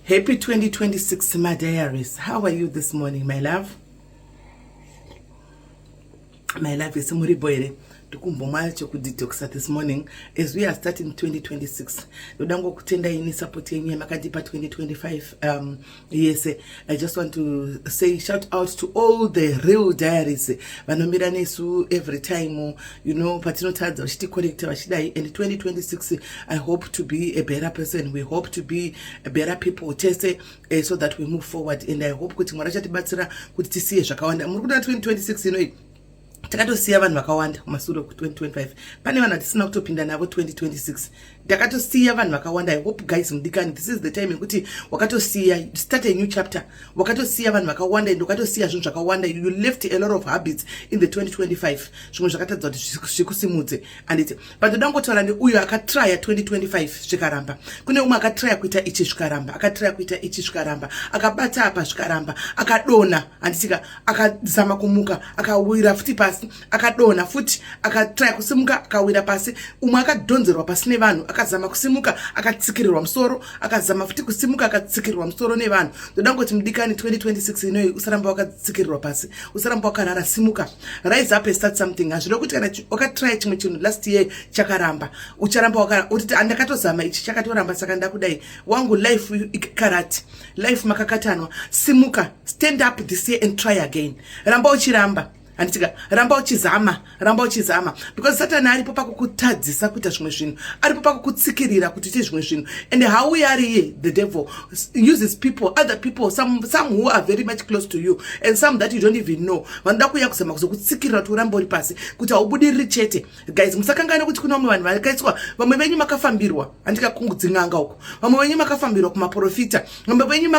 Happy 2026, my diaries. How are you this morning, my love? My love is muri here. Ndikumbomwa chekudetoxa this morning as we are starting 2026. Ndoda ngokutenda ini support yenyu yamakatipa 2025 yese. I just want to say shout out to all the real diaries vanomira nesu every time patinotadza vachiticorrecta, vachidai. And 2026, I hope to be a better person. We hope to be a better people tese, so that we move forward. And I hope kuti Mwari achatibatsira kuti tisiye zvakawanda. Muri kuda 2026 inoi, takatosiya vanhu vakawanda kumasure ku2025. Pane vanhu vatisina kutopinda navo 2026. Ndakatosiya vanhu vakawanda. I hope guys, mudikani, this is the time yekuti wakatosiya, start a new chapter. Wakatosiya vanhu vakawanda and wakatosiya zvinhu zvakawanda. You left a lot of habits in the 2025, zvimwe zvakatadza kuti zvikusimudze, anditi? But ndoda ngotaura neuyo akatraya 2025 zvikaramba. Kune umwe akatraya kuita ichi zvikaramba, akatraya kuita ichi zvikaramba, akabata apa zvikaramba, akadonha, handitika? Akazama kumuka, akawira futi pasi, akadonha futi, akatraya kusimuka, akawira pasi. Umwe akadhonzerwa pasi nevanhu, akazama kusimuka, akatsikirirwa musoro, akazama futi kusimuka, akatsikirirwa musoro nevanhu. Ndoda ngoti mudikani, 2026 inoyi, usaramba wakatsikirirwa pasi, usaramba wakarara. Simuka, rise up and start something. Hazvida kuti kana wakatraya chimwe chinhu last year chakaramba, ucharamba utiti, "Andakatozama ichi, chakatoramba, saka ndakudai wangu." Life karate, life makakatanwa. Simuka, stand up this year and try again. Ramba uchiramba, handitika? Ramba uchizama, ramba uchizama, because Satani aripo pakukutadzisa kuita zvimwe zvinhu, aripo pakukutsikirira kuti uite zvimwe zvinhu. And hauyi ari iye. The devil uses people, other people, some who are very much close to you and some that you don't even know, vanoda kuuya kuzama kuzokutsikirira kuti urambe uri pasi, kuti haubudiriri chete. Guys, musakangana kuti kuna vamwe vanhu vakaiswa. Vamwe venyu makafambirwa, handikakungudzin'anga uko. Vamwe venyu makafambirwa kumaprofita. Vamwe venyu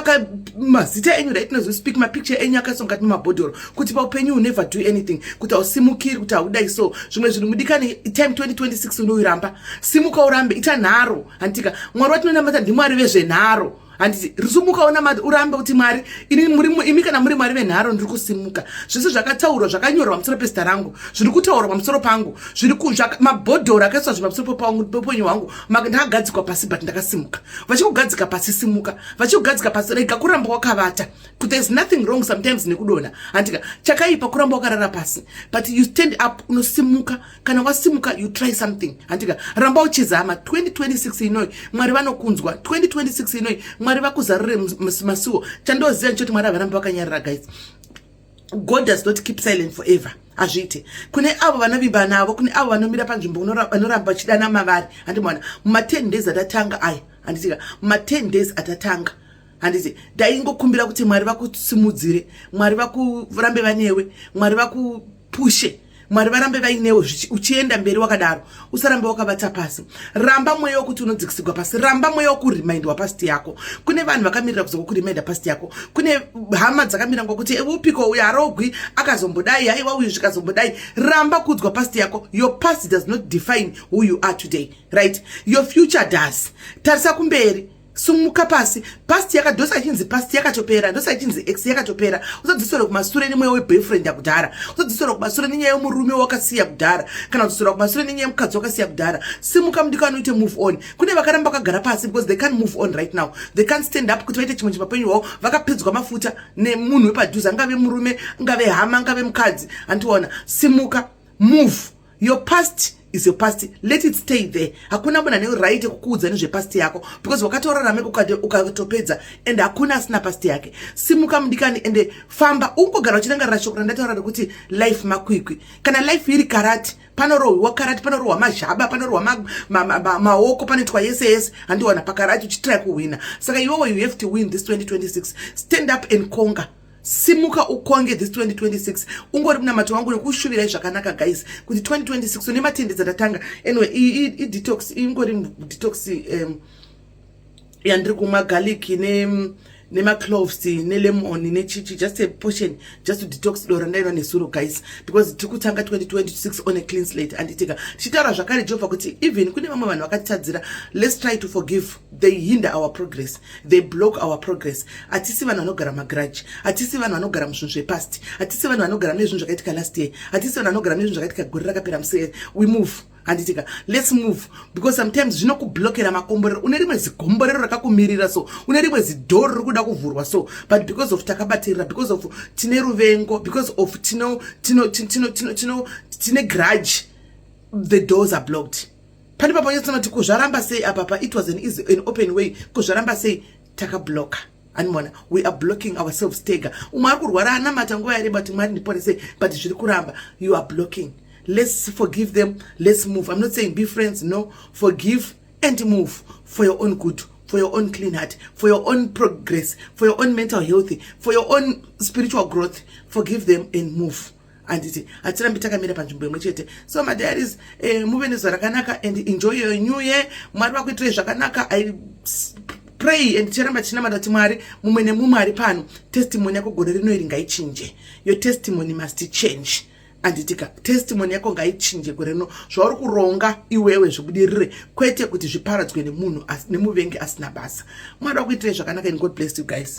mazita enyu, right now speak, mapicture enyu akaiswa mukati memabhodhoro kuti paupenyu you never do anything, kuti hausimukiri, kuti haudai. So zvimwe zvinhu, mudikani, time 2026 unoiramba. Simuka urambe, ita nharo, handika? Mwari watinonamata ndiMwari vezvenharo, handiti? Risumuka, unamata, urambe kuti, "Mwari, imi kana muri Mwari venharo, ndiri kusimuka. Zvese zvakataurwa, zvakanyorwa pamusoro pezita rangu, zviri kutaurwa pamusoro pangu, zviri mabhodhoro akaiswa zvi pamusoro peupenyu hwangu, ndakagadzikwa pasi, but ndakasimuka." Vachikugadzika pasi, simuka. Vachikugadzika pasi, rega kuramba wakavata. There is nothing wrong sometimes nekudonha, handika? Chakaipa kuramba wakarara pasi, but you stand up, unosimuka. Kana wasimuka, you try something, handika? Ramba uchizama. 2026 inoi, Mwari vanokunzwa. 2026 inoi, Mwari vakuzarure masuo. Chandoziva nchoti Mwari havaramba vakanyarara. Guys, God does not keep silent forever, hazviite. Kune avo vanovimba navo, kune avo vanomira panzvimbo, vanoramba vachidana mavari, handimaona? Muma10 days atatanga aya, handitika? Muma10 days atatanga, handiti, ndaingokumbira kuti Mwari vakusimudzire, Mwari vakurambe vanewe, Mwari vakupushe, Mwari varambe vainewe uchienda mberi wakadaro. Usarambe wakabata pasi. Ramba mweya wekuti unodzikisigwa pasi. Ramba mweya wekuremindwa past yako. Kune vanhu vakamirira kuzokureminda past yako. Kune hama dzakamira ngokuti upiko uyu arogwi akazombodai, haiwa uyu zvikazombodai. Ramba kuudzwa past yako. Your past does not define who you are today, right? Your future does. Tarisa kumberi, sumuka pasi. Past yakadhosa ichinzi past yakatopera, ndosa ichinzi ex yakatopera. Usadzosera kumasure nemweya weboyfriend yakudhara. Usadzosera kumasure nenyaya yemurume wakasiya kudhara, kana kudzosera kumasure nenyaya yemukadzi wakasiya kudhara. Simuka mudikani, uite move on. Kune vakaramba vakagara pasi because they can't move on right now. They can't stand up kuti vaite chimwe chimapenyu hwavo. Vakapedzwa mafuta nemunhu wepadhuze, angave murume, angave hama, angave mukadzi, handiona? Simuka, move. Your past is your past, let it stay there. Hakuna munhu ane right yekukuudza nezvepast yako because wakatorarama ukatopedza, and hakuna asina past yake. Simuka mudikani, ende famba. Ungogara uchirangarira shoko randataura rekuti life makwikwi. Kana life iri karate, panorohwiwa karate, panorohwa mazhaba, panorohwa maoko, panoitwa yese yese, handiwana? Pakarate uchitry kuhwina. Saka iwewo you have to win this 2026. Stand up and conquer. Simuka ukonge this 2026. Ungori munamato wangu nekushuvirai zvakanaka, guys, kuti 2026 une matendedzi atatanga. Anyway, idetox, ingori detox yandiri kumwa, garlic nemacloves nelemon nechichi, just a portion, just to detox doro randainwa nesuro, guys, because tiri kutanga 2026 on a clean slate, anditika? Tichitaura zvakare Jehovha kuti even kune vamwe vanhu vakatitadzira, let's try to forgive. They hinder our progress, they block our progress. Hatisi vanhu vanogara magrudge, hatisi vanhu vanogara muzvinhu zvepast, hatisi vanhu vanogara nezvinhu zvakaitika last year, hatisi vanhu vanogara nezvinhu zvakaitika gore rakapera. Musee we move. Handitika? Let's move, because sometimes zvinokublokera makomborero. Une rimwe zigomborero rakakumirira, so une rimwe zidhoro riri kuda kuvhurwa, so but because of takabatirira, because of tine ruvengo, because of tino tino tino tino tino tine grudge, the doors are blocked. Pane papanyatsanoti kuzvaramba sei apapa? It was an easy, an open way. Kuzvaramba sei? Takabloka. Animona, we are blocking ourselves tega. Umwe ari kurwara, anamata nguva yareba kuti, "Mwari, ndiporesei," but zviri kuramba. You are blocking. Let's forgive them. Let's move. I'm not saying be friends, no. Forgive and move for your own good, for your own clean heart, for your own progress, for your own mental health, for your own spiritual growth. Forgive them and move. Handiti hatirambi takamira panzvimbo imwe chete? So madiaries, muve nezuva rakanaka and enjoy your new year. Mwari vakuitirai zvakanaka. I pray and ticharamba tichinamata kuti Mwari, mumwe nemumwe ari pano, testimony yako gore rino iri ngaichinje. Your testimony must change. Anditika? Testimony yako ngaichinje gore rino. Zvauri kuronga iwewe zvibudirire, kwete kuti zviparadzwe nemunhu, nemuvengi asina basa. Mwari vakuitirai zvakanaka and God bless you guys.